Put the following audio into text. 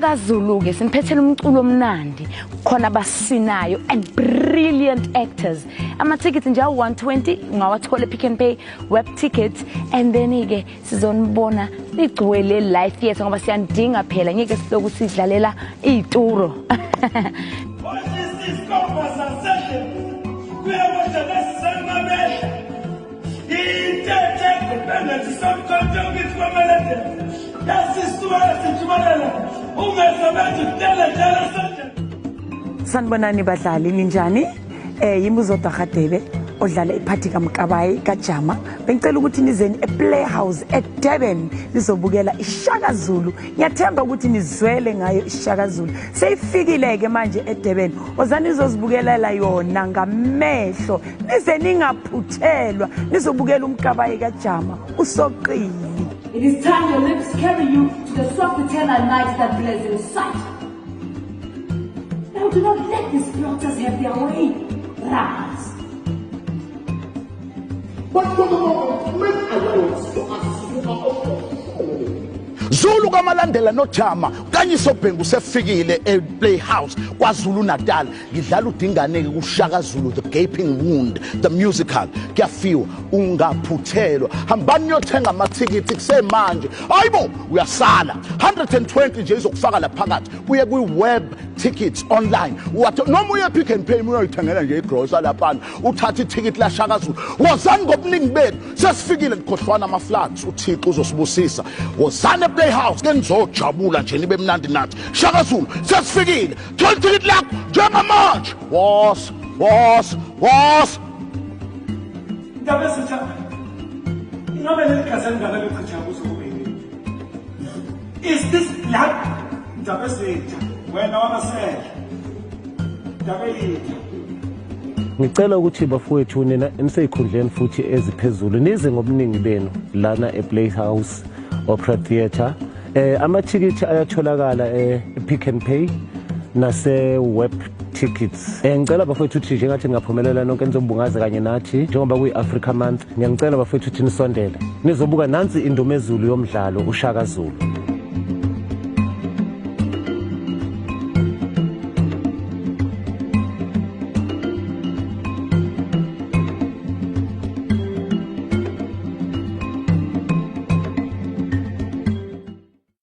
Shaka Zulu ke siniphethele umculo omnandi, khona abasinayo and brilliant actors. Amathikithi nje awu-120 ungawathola e-Pick n Pay, web tickets, and then ke sizonibona nigcwele live theatre ngoba siyanidinga phela, ngeke siloku sidlalela iy'turo. Sanibonani badlali, ninjani? Yimi uZodwa Radebe odlala iphathi kaMkabayi kaJama. Bengicela ukuthi nizeni ePlayhouse eDurban nizobukela iShaka Zulu. Ngiyathemba ukuthi nizwele ngayo iShaka Zulu. Seyifikile ke manje eDurban. Ozani nizozibukelela yona ngamehlo. Nize ningaphuthelwa nizobukela uMkabayi kaJama uSoqili. It is time your lips carry you to the soft eternal night that bless your sight. Now do not let these plotters have their way. Rise. But for the moment, make allowance for us who are of the family. Zulu kaMalandela noJama Nkanyiso Bhengu sefikile ePlayhouse KwaZulu Natal. Ngidlala uDingane-ke kuShaka Zulu The Gaping Wound the musical. Kuyafiwa, ungaphuthelwa. Hambani niyothenga amathikithi kusemanje. Hayibo, uyasala 120 nje izokufaka la phakathi, uye kwi-web tickets online. Wathi noma uye Pick n Pay uyoyithengela nje igrosa laphana, uthathe ithikithi laShaka Zulu. Wozani ngobuningi bethu, sesifikile. Nikhohlwana ama-floods, uThixo uzosibusisa. Wozani ePlayhouse ke nizojabula nje, nibe mnandi nathi. Shaka Zulu sesifikile, thola ithikithi lakho njengamanje. Wos wos wos. Ndabezitha, ingabe leli gazi elingaka lichitha kuze kube yini? Is this blood? Ndabezitha, wena wamasela. Ndabezitha. Ngicela ukuthi bafowethu nina eniseyikhundleni futhi eziphezulu nize ngobuningi benu lana ePlayhouse Opera Theatre. Amathikithi ayatholakala e-Pick n Pay nase web tickets. Ngicela bafowethu ukuthi njengathi ningaphumelela nonke nizobungaza kanye nathi njengoba kuyi-Africa Month. Ngiyangicela bafowethu ukuthi nisondele nizobuka nansi indumezulu yomdlalo uShaka Zulu.